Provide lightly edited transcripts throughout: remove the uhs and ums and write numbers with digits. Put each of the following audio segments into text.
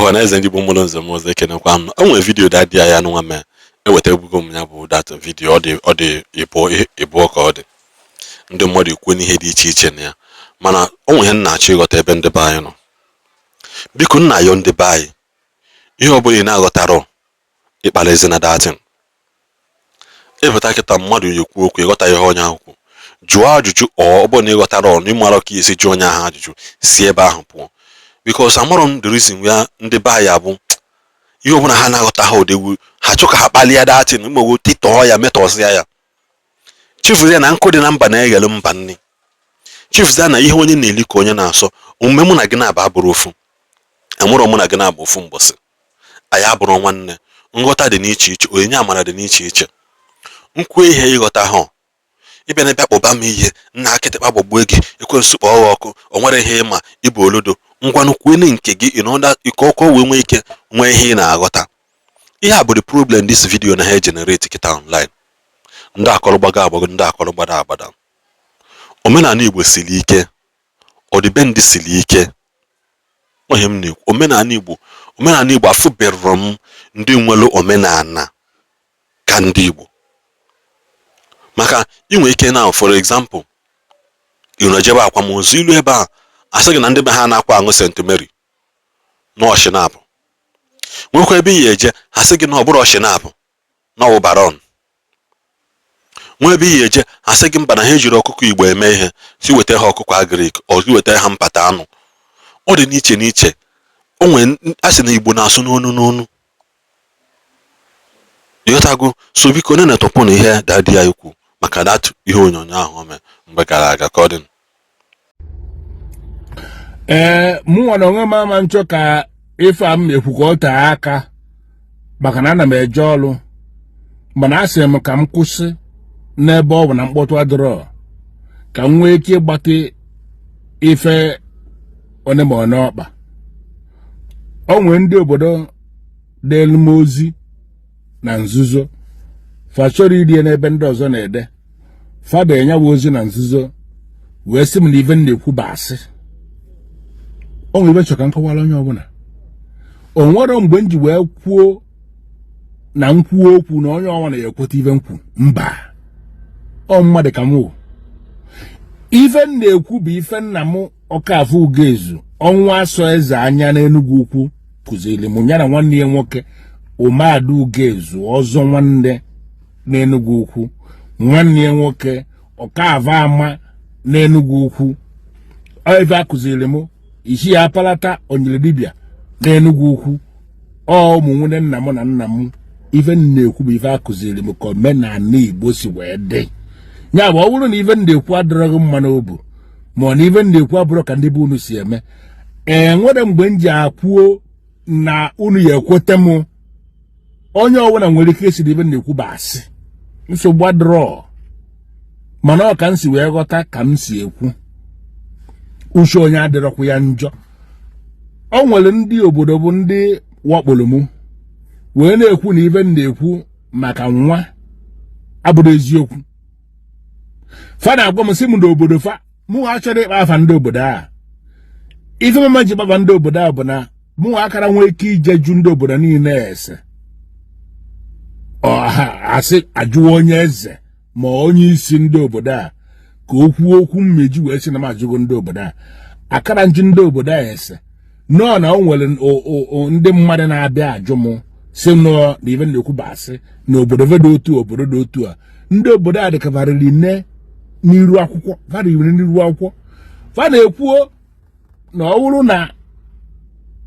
Ọhaneze ndị Igbo mụrụ nze m ọzọ, ekenekwa m. O nwere video daddy ya nwa mee ewetabugo m ya bụ that video. Ọ dị ịbụọ ka ọ dị ndị mmadụ ekwu n'ihe dị iche iche na ya, mana o nwere ihe m na-achọ ịghọta ebe ndị be anyị nọ. Biko, nna ayọ ndị be anyị, ihe ọbụla ị na-aghọtarọ, ịkpara ezi na datin ịpụta kịta mmadụ ya ekwu okwu, ịghọta ihe onye ahụ kwu, jụọ ajụjụ. Ọ bụrụ na ịghọtara ọnụ, ịmara ka esi jụọ onye ahụ ajụjụ, si ebe ahụ pụọ, because amarọ m the reason ya ndị be anyị abụ ihe ọbụla ha na-aghọta, ha odegwu ha chọ ka ha kpalie datin mgbe tịtọọ ya, metọsịa ya. Chefuzie na nkụ dị na mba na-eghele mba nni. Chefuzie na ihe onye na-eli ka onye na-asọ. Omume mụ na gị na-aba abụrụ ofu, enwere mụ na gị na-abụ ofu mbọsị, anyị abụrụ nwanne. Nghọta dị n'iche iche, onyinye amara dị n'iche iche. Nkwu ihe ịghọta ha, ịbịa na bịa kpọba m ihe nna akịtịkpa gbagbuo gị, ekwensu kpọọ gị ọkụ. O nwere ihe ịma ịbụ olodo. Ngwanụ, kwuene nke gị in order ka ọkụ wee nwee ike nwee ihe ị na-aghọta. Ihe a bụ the problem this video na ha generate kịta online. Ndị akọrọ gbago agbago, ndị akọrọ gbada agbada. Omenala Igbo siri ike, ọdịbendị siri ike. Onye m na-ekwu omenala Igbo, omenala Igbo, afụbero m ndị nwere omenala ka ndị Igbo, maka inwe ike na, for example, ị na-ejebe akwamozu ilu ebe a, asị gị na ndị be ha na-akwa aṅụ St. Mary na ọshinapụ. Nwekwa ebe ị eje, ha sị gị na ọ bụrụ ọshinapụ, na ọ bụ Baron. Nwee ebe ị eje, ha sị gị mba, na ha ejiri ọkụkọ Igbo eme ihe, si weta ha ọkụkọ agric, ọ si weta ha mpata anụ. Ọ dị n'iche n'iche. O nwere a sị na Igbo na-asụ n'onu n'onu, ịghọtago? So biko, onye na-etọpụ na ihe daddy ya ikwu maka that ihe onyonyo ahụ o mee mgbe gara aga, ka ọ dị. Ee, mụnwa na onwe m ama nchọ ka ife a m ekwu ka ọ tee aka, maka na ana m eje ọrụ. Mana asị m ka m kwụsị n'ebe ọ bụ na mkpọtụ adịrọ, ka m nwee ike ịgbatị ife one ma one ọkpa. O nwee ndị obodo deelu m ozi na nzuzo, fa chọrọ irie n'ebe ndị ọzọ na-ede. Fada enyewa ozi na nzuzo wee sị m na ife m na-ekwu bụ asị. O nwere ibe chọ ka m kọwara onye ọbụla. O nwere mgbe m ji wee kwuo na nkwuo okwu na onye ọnwa na-ekweta ife nkwu. Mba, ọ mmadụ ka m wụ. Ife m na-ekwu bụ ife nna m, Ọkafọ Ugezu, ọnwa asọ eze anya n'Enugwu Ukwu, kụziri m ya na nwanne ya nwoke, Umeada Ugezu, ọzọ nwanne n'Enugwu Ukwu, nwanne ya nwoke, Ọkafọ Ama n'Enugwu Ukwu. Ife akụziri m isi ya apalata onyere dibịa n'Enugwu Ukwu. Ọ ụmụ nwunye nna m na nna m. Ife m na-ekwu bụ ife akụziri m ka omenala Igbo si wee dị. Ya bụ, ọ bụrụ na ife m na-ekwu adịrọghị mma n'obu, ma ọ na ife m na-ekwu abụrụ ka ndị be unu si eme, ee, nwere mgbe m ji akwuo na unu ya ekweta m. Onye ọbụla nwere ike isi na ife m na-ekwu bụ asị, nsogbu adịrọ. Mana ọ ka m si wee ghọta ka m si ekwu, uche onye adịrọkwa ya njọ. O nwere ndị obodo bụ ndị wakporo m wee na-ekwu na ife m na-ekwu maka nwa abụrụ eziokwu. Fa na-agwa m sị m n'obodo fa mụ achọrọ ịkpa afa ndị obodo a. Ife mama ji kpaba ndị obodo a bụ na mụ akara nwee ike ije ju ndị obodo niile ese ọha asị ajụwa onye eze ma onye isi ndị obodo a ka o kwuo okwu mmeji wee sị na m ajụgo ndị obodo a. Akara nju ndị obodo a ese nọọ na o nwere ndị mmadụ na-abịa ajụ m si nọọ na ife na-ekwu bụ asị na obodo dị otu, obodo dị otu a. Ndị obodo a dịka varịrị nne n'iru akwụkwọ, varịrị n'iru akwụkwọ. Fa na-ekwuo na ọ bụrụ na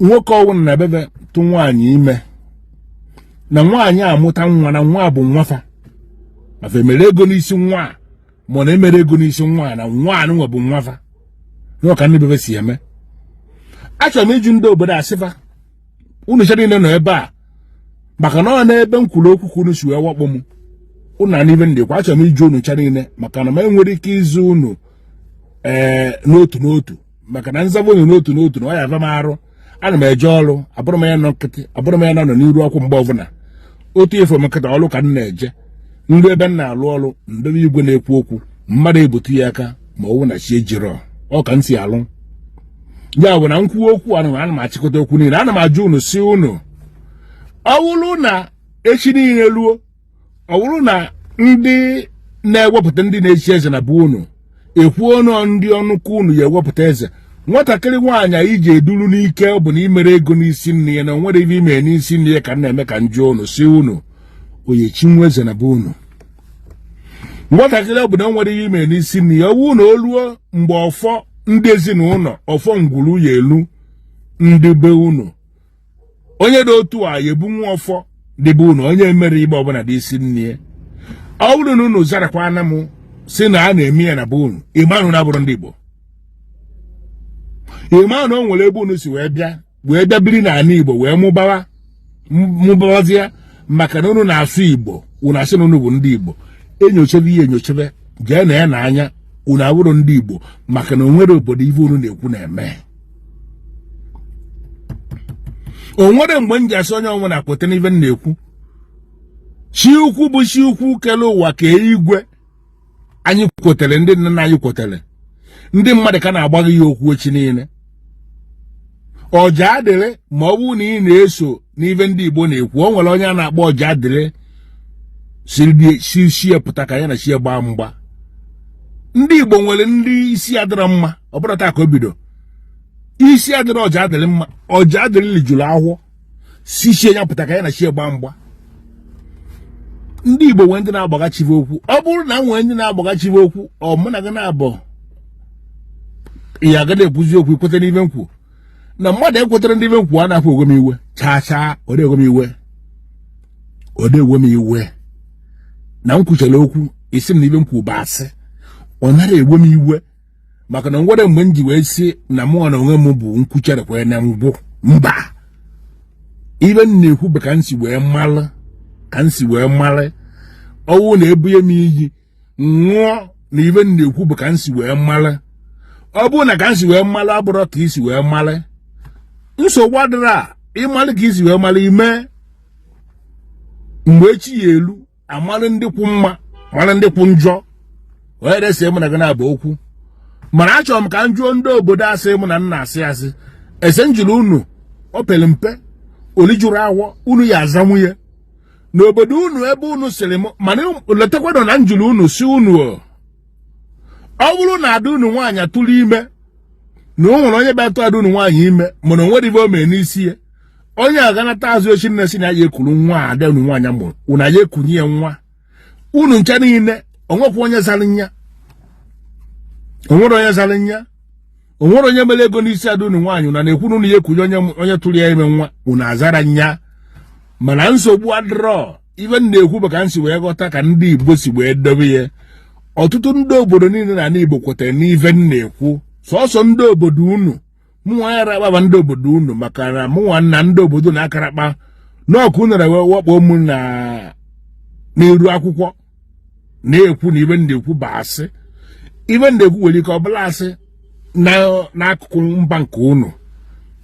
nwoke ọwụna na bebe tụ nwaanyị ime, na nwaanyị amụta nwa, na nwa bụ nwafa, ma fa emere ego n'isi nwa a, ma ọ na-emere ego n'isi nwa a, na nwa a nwa bụ nwafa n'ọ ka ndị bebe si eme. Achọrọ m ịjụ ndị obodo asịfa unu chere niile nọ ebe a, maka na ọ n'ebe m kwuru okwu ka unu si wee wakpo m. Unu na n'ibe ndịkwa, achọrọ m ịjụ unu cha niile, maka na m enwere ike ịzụ unu ee n'otu n'otu, maka na nzaba unu n'otu n'otu na ọ ya ava m arụ. Ana m eje ọrụ, abụrụ m ya nọ nkịtị, abụrụ m ya nọ n'iru ọkwụ mgbe ọbụla. Otu ife m nkịta ọrụ ka m na-eje ndị ebe m na-alụ ọrụ, ndobe igwe na-ekwu okwu, mmadụ ebute ya aka ma ọ bụ na chi ejiro ọ ka m si alụ. Ya bụ na m kwuo okwu anụ, ana m achịkọta okwu niile. Ana m ajụ unu, si unu, ọ bụrụ na echi niile ruo, ọ bụrụ na ndị na-ewepụta ndị na-echi eze na be unu ekwuo nọ ndị ọnụkọ unu ya ewepụta eze, nwatakịrị nwaanyị anyị ji eduru n'ike, ọ bụ na imere ego n'isi nne ya, na o nwere ife ime n'isi nne ya, ka m na-eme ka m jụọ unu, si unu, onye chinwe eze na be unu, nwatakịrị ọ bụ na o nwere ihe ime n'isi nne ya, ọ bụrụ na o ruo mgbe ọfọ ndị ezinụlọ, ọfọ ngwuru ya elu ndị be unu, onye dị otu a ya ebu nwa ọfọ dịbe unu, onye mere igbe ọbụla dị isi nne ya? Ọ bụrụ na unu zarakwana m si na a na-eme ya na be unu, ịma na unu abụrụ ndị Igbo, ịma na o nwere ebe unu si wee bịa, wee bịa biri n'ala Igbo, wee mụbawa mụbawazie, maka na unu na-asụ Igbo, unu asị na unu bụ ndị Igbo. Enyochebe ihe enyochebe, jee na ya n'anya, unu abụrụ ndị Igbo, maka na o nwere obodo ife unu na-ekwu na-eme. O nwere mgbe m ji asị onye ọbụla kweta n'ife m na-ekwu. Chi ukwu bụ chi ukwu kele ụwa ka igwe anyị kwetere, ndị nna nna anyị kwetere, ndị mmadụ ka na-agbaghị ya okwu echi niile. Ọja adịrị ma ọ bụrụ na ị na-eso n'ife ndị Igbo na-ekwu. O nwere onye a na-akpọ ọja adịrị si sie pụta ka ya na chie gbaa mgba. Ndị Igbo nwere ndị isi adịrọ mma, ọ bụrụ taa ka o bido isi adịrọ ọja adịrị mma. Ọja adịrị lijuru ahụọ si chie ya pụta ka ya na chie gbaa mgba. Ndị Igbo nwee ndị na-agbaghachive okwu. Ọ bụrụ na nwee ndị na-agbaghachive okwu, ọ mụ na gị na-abụ ya agaghị ekwuzi okwu ikweta n'ife m kwu. Na mmadụ ekwetara ndị ife m kwu anaghị ewe m iwe chaa chaa. Ọ na-ewe m iwe, ọ na-ewe m iwe na m kwuchara okwu, ị sị m na ife m kwu bụ asị. Ọ nara ewe m iwe, maka na nwere mgbe m ji wee sị na mụ na onwe m bụ nkwucherekwe na ngwụ mba. Ife m na-ekwu bụ ka m si wee malụ, ka m si wee malụ. Ọwụ na ebunye m iyi ṅụọ na ife m na-ekwu bụ ka m si wee malụ. Ọ bụrụ na ka m si wee malụ abụrọ ka i si wee malụ, nsogbu adịrọ. A ịmalụ ka i si wee malụ ime mgbe echi ya elu, amalụ ndị kwụ mma, mara ndị kwụ njọ, onye na-ese mụ na gị na-abụ okwu. Mana achọrọ m ka m jụọ ndị obodo asị mụ na nna asị asị ese njiri unu o pere mpe olijuru awọ, unu ya aza nwunye n'obodo unu ebe unu sịrị m. Mana letakwanụ na njiri unu si unu, ọ bụrụ na ada unu nwaanyị tụrụ ime, na o nwere onye bịa tụ ada unu nwaanyị ime, mana o nwere ife o mere n'isi ya, onye aganata azụ echi nne si na ya ekuru nwa ada unu nwaanyị mụrụ, unu aya ekunye ya nwa unu ncha niile? Onwekwa onye zara nya? Onwere onye zara nya? Onwere onye mere ego n'isi ada unu nwaanyị unu na-ekwu na unu ya ekunye onye onye tụrụ ya ime nwa? Unu azara nya? Mana nsogbu adịrọ. Ife m na-ekwu bụ ka m si wee ghọta ka ndị Igbo si wee dobe ya. Ọtụtụ ndị obodo niile na ala Igbo kwetara n'ife m na-ekwu. Sọsọ ndị obodo unu, mụnwa yara akpaba ndị obodo unu, maka na mụnwa na ndị obodo na-akara akpa n'ọkụ unere wee wakpo mụ na n'iru akwụkwọ na-ekwu na ife m na-ekwu bụ asị. Ife m na-ekwu nwere ike ọ bụla asị n'akụkụ mba nke unu,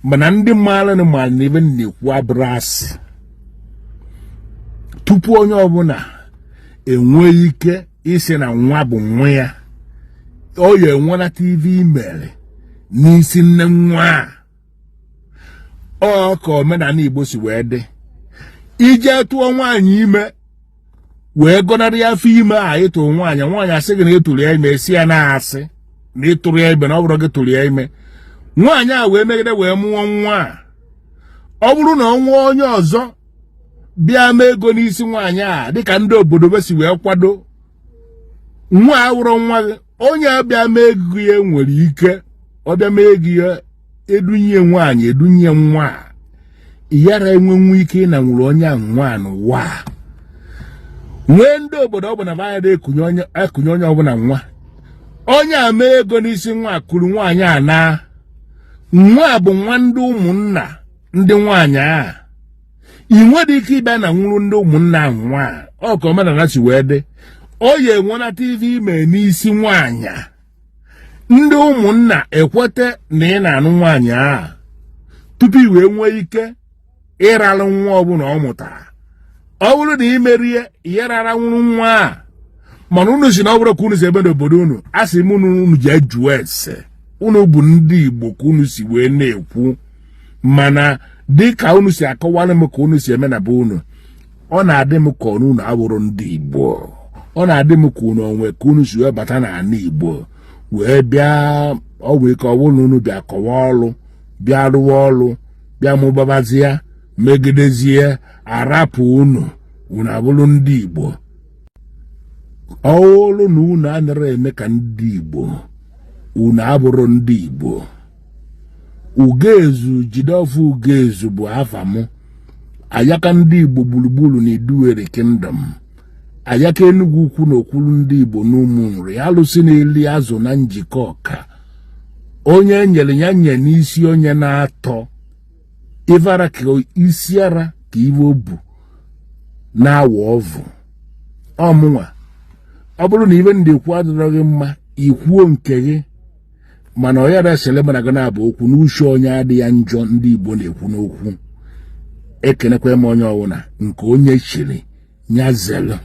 mana ndị maara na maara na ife m na-ekwu abụrụ asị. Tupu onye ọbụla enwee ike ịsị na nwa bụ nwa ya, ọ ya enwenata ife imere n'isi nne nwa a. Ọ ka omenala Igbo si wee dị. Ije tụọ nwaanyị ime wee gọnarị afọ ime a ịtụ nwaanyị, nwaanyị asị gị na ịtụrụ ya ime, si ya na-asị na ịtụrụ ya ime, na ọ bụrụ gị tụrụ ya ime, nwaanyị a wee megide wee mụọ nwa a, ọ bụrụ na ọ nwụọ, onye ọzọ bịa mee ego n'isi nwaanyị a dịka ndị obodo be si wee kwado, nwa a wụrụ nwa gị. Onye a bịa mee ego ya nwere ike ọ bịa mee ego ya, edunye nwaanyị, edunye nwa a, yara enwenwu ike ịna nwụrụ onye a nwa n'ụwa a. Nwee ndị obodo ọ bụ na ya ekunye onye ekunye onye ọbụla nwa, onye a mee ego n'isi nwa kuru nwaanyị a na nwa bụ nwa ndị ụmụnna ndị nwaanyị a, ị nwere ike ịbịa na nwụrụ ndị ụmụnna nwa. Ọ ka omenala si wee dị. Ọ ya enwenata ife ime n'isi nwaanyị, ndị ụmụnna ekweta na ị na-anụ nwaanyị a tupu i wee nwee ike ịralụ nwa ọbụla ọ mụtara. Ọ bụrụ na ị merie ihe rara nwụrụ nwa a, mana unu si na ọ bụrụ ka unu si ebe n'obodo unu, a sị m unu, unu ji jụọ ese. Unu bụ ndị Igbo ka unu si wee na-ekwu, mana dịka unu si akọwara m ka unu si eme na be unu, ọ na-adị m ka unu abụrọ ndị Igbo. Ọ na-adị m ka unu onwe ka unu si wee bata n'ala Igbo wee bịa. Ọ wee ka ọ bụrụ na unu bịa kọwa ọrụ, bịa rụwa ọrụ, bịa mụbabazie, megidezie, arapụ unu, unu abụrụ ndị Igbo. Ọ wụrụ na unu anarọ eme ka ndị Igbo, unu abụrọ ndị Igbo. Ugezu Jideọfọ Ugezu bụ afa m, ayaka ndị Igbo gburugburu na Iduwere Kingdom, ayaka Enugwu Ukwu na okwuru ndị Igbo n'Ụmụnri, alụsị na-eli azụ na Njikọka, onye e nyere ya nye n'isi onye na-atọ ife ara ka isi ara ka iwe o bu na-awa ọvụ ọmụnwa. Ọ bụrụ na ife m na-ekwu adịrọ gị mma, i kwuo nke gị, mana ọ yara esele mana gị na-abụ okwu n'uche onye adị ya njọ. Ndị Igbo na-ekwu n'okwu. Ekenekwa m onye ọbụla nke onye chiri ya zelu.